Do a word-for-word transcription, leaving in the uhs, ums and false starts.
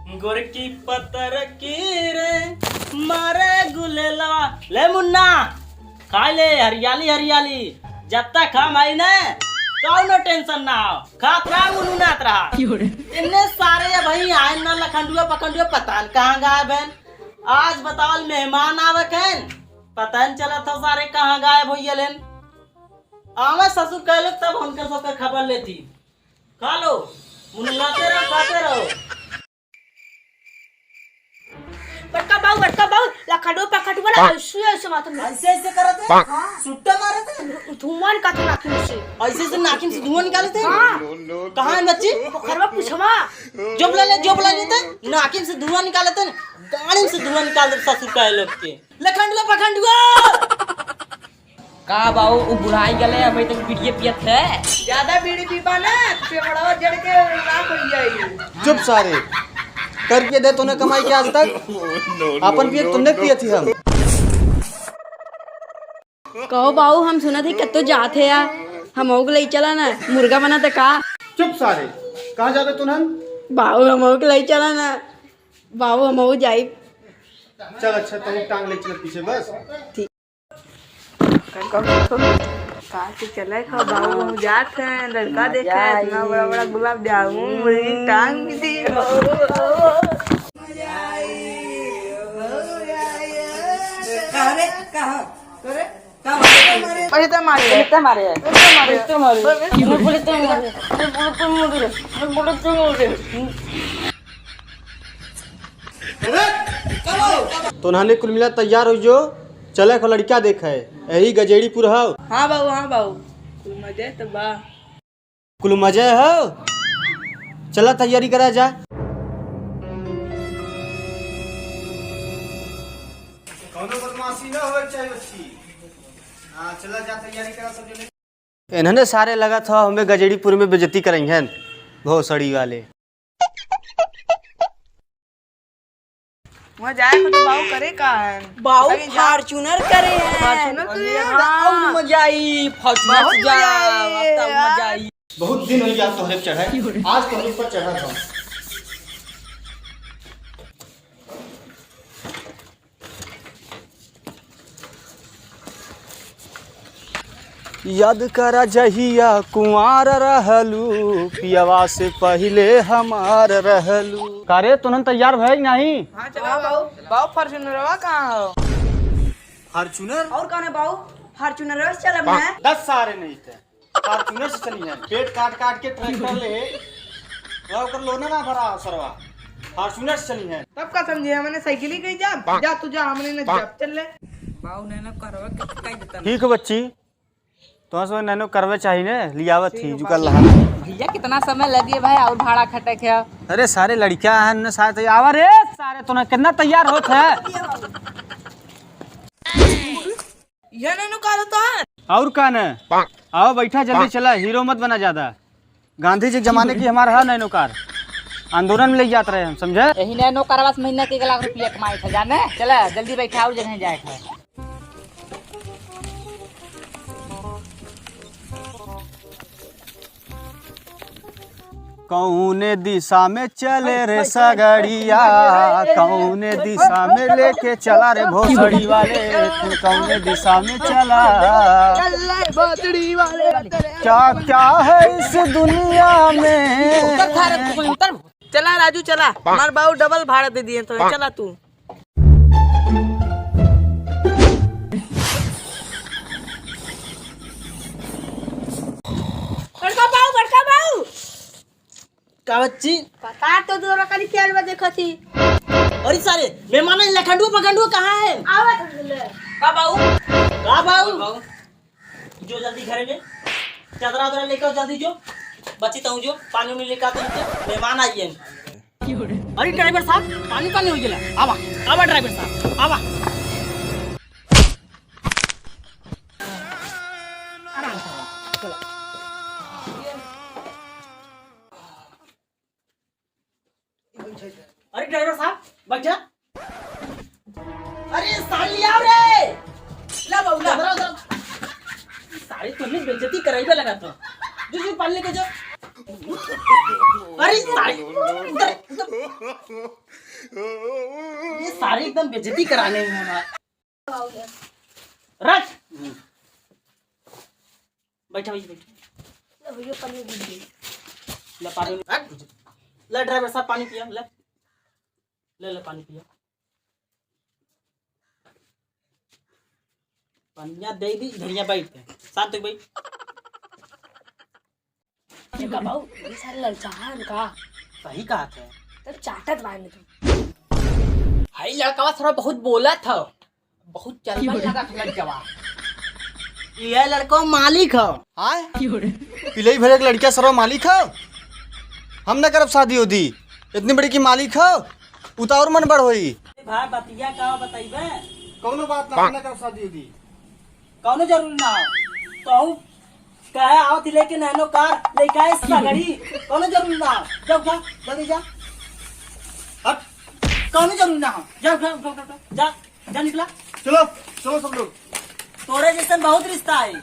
गोरकी पतर की रे, मारे गुलेलवा। ले मुन्ना, खाइ ले हरियाली हरियाली। जब तक हम आई न, कउनो tension ना हो। खात रहा, मुनमुनात रहा। इन्ने सारे अब भाई आए ना, लखंडुआ पखंडुआ पता न कहाँ गायब हैं। आज बतावल मेहमान आवक हैं, पता न चलत हो सारे कहाँ गायब होइ गएलेन। आवे ससुर कहले तब हमके सबके खबर लेती। खा लो, मुनमुनाते रहो, खाते रहो। बड़का बाऊ, बड़का बाऊ, लखडू पखडू वाला ऐसे, ऐसे माथा में। ऐसे, ऐसे करत है? हाँ। सुट्टा मारत है? धुआं निकालत है नाकिन से। ऐसे, ऐसे नाकिन से धुआं निकालत है? हाँ। कहाँ है बच्ची? पोखरवा पुछवा। जोप ला ले, जोप ला लेते। नाकिन से धुआं निकालत है, गाड़ी से धुआं निकाल दे ससुर का लोग के। लखंडुआ पखंडुआ। का बाऊ, उ बुढ़ाई गले, अबे तक बीड़िए पियत है। ज्यादा बीड़ी पीबा ना, फेफड़वा जड़ के राख हो जाई। चुप सारे, करके दे तूने कमाई के आज तक? आपन पिए तुमने पिए थी हम। कहो बाऊ, हम सुनत ही कत्तो जात है यार, हमहू के लई चला ना, मुर्गा बना त का? चुप सारे, कहाँ जाबे तुनन? बाऊ, हमहू के लई चला ना, बाऊ, हमहू जाई। चल अच्छा, तुम टांग ले चल पीछे बस। ठीक। कहाँ से चले खा बाबू, हम जात हैं, लड़का देखा है, इतना बड़ा बड़ा गुलाब जामुन, मुर्गी टांग भी दी। कहाँ रे? कहाँ? अरे, तो मारे। अरे, तो मारे। अरे, तो मारे। अरे, तो मारे। अरे, तो मारे। अरे, तो मारे। तोन्हाने कुल मिला तैयार होइ जो, चले को लड़का देखे, यही गजेड़ीपुर हौ। हाँ बाबू, हाँ बाबू, कुल मजे तो बा। कुल मजे हौ, चला तैयारी करा जा। कौनो बदमाशी ना होवे के चाही बच्ची। हाँ, चला जा, तैयारी करा सब जने। इन्हने सारे लगत हौ हमें गजेड़ीपुर में बेइज्जती करइहन, भोसड़ी वाले। वहाँ जाए को तो बाऊ करे का है? बाऊ अभी जा- Fortuner करे हैं। Fortuner करे हैं? हाँ। बहुत मजा आई, Fortuner बहुत से जा, मजा आई, अब तो यार। मजा आई। बहुत दिन होइ गया तोहरे पे चढ़े, आज तोहरे पर चढ़ा था। याद करा जहिया कुंवार रहलू, पियवा से पहिले हमार रहलू। का रे, तुनन तैयार भए कि नाही? हाँ, चला बाऊ। बाऊ, Fortunerवा कहाँ हो? Fortuner? और कौन है बाऊ? Fortunerवा से चलब ना। दस सारे नहीं थे। Fortuner से चली हैं, पेट काट काट के tractor ले, वह ओकर लोना ना भरा सरवा, Fortuner से चली हैं। तब का समझे, हमने साइकिल ही कहीं जा, जा तू जा, हमने न जा, चल ले। बाऊ नैनो करवा के कह देता ना। ठीक है बच्ची, तो सो नैनो करवे चाहिए ने, लियावत थी, जुकल लहा। भैया कितना समय लगे भाई, और भाड़ा खटे के। अरे सारे लड़कियां हैं, न सारे तैयार, आवा रे, सारे तो ना कितना तैयार होत है। यह नैनो कार होता है। और का न? आओ बैठा, जल्दी चला, हीरो मत बना ज्यादा। गांधी जी के जमाने की हमारा है नैनो कार, आंदोलन में ले जात रहे हम, समझे? यही नैनो कारवा से महीना के एक लाख रुपया कमाई था, जाने? चला, जल्दी बैठा, और जगह जाए था। कौने दिशा में चले रे सगड़िया, कौने दिशा में लेके चला रे भोसड़ी वाले, तू कौने दिशा में चला। चल रे भोसड़ी वाले। क्या क्या है इस दुनिया में। उतर खा रे, तू उतर। चला राजू चला, हमार बाऊ double भाड़ा दे दिए तो, चला तू। बड़का बाऊ, बड़का बाऊ। का बच्ची? पता तो तोरा कनी क्या बजे खती। अरे सारे, मेहमान है, लखंडुआ पखंडुआ कहाँ है? आवत है ले। का बाऊ? का बाऊ? बाऊ। जो जल्दी घरे में चादरा उदरा लेकर जल्दी जो, बच्ची तहूँ जो, पानी उनी लेकर आते हैं, मेहमान आई हैं। अरे ड्राइवर साहब, पानी पानी हो गेला। आवा, आवा ड्राइवर साहब, आवा। आराम से, चलो। अरे ड्राइवर साहब, बैठ जा। अरे साली आओ रे। ला बाबू, ला। उधर, उधर। साली तुमने बेइज्जती कराई पे लगा तो। जो, जो पानी लेके जाओ। अरे सारे, उधर, उधर। ये सारे एकदम बेइज्जती कराने हैं हमारा। रख। बैठा भैया, बैठा। ले भैया, पानी दे दे। ले पानी। हट। ले ड्राइवर साहब, पानी पिया, ले। ले, ले, पानी पिया। पनिया दे दी, धनिया बैठ के। शांत हो बैठ। का बाबू, ये सारे ललचाहन का? सही कहा थे। तब चाटत बाहर निकल। हाय लड़कवा सारा बहुत बोला था, बहुत चलबल लगा था लड़कवा। ये लड़को मालिक हो। हाँ? पिलई भरे के लड़किया सरवा मालिक हो? हम ना करब शादी उदी। इतनी बड़ी की मालिक हो, उ तो और मन बड़ होई। ए भाई, बतिया का बताइबे? कौनो बात ना, हम ना करब शादी उदी। कौनो जरूरी ना हो। तो हूँ कहे आवत ही लेके नैनो कार, लेके आए सगड़ी। कौनो जरूरी ना हो। जा उठा, जल्दी जा। हट। कौनो जरूरी ना हो। जा उठा, उठा, उठा, उठा। जा, जा निकला। चलो, चलो सब लोग। तोरे जैसन बहुत रिश्ता है।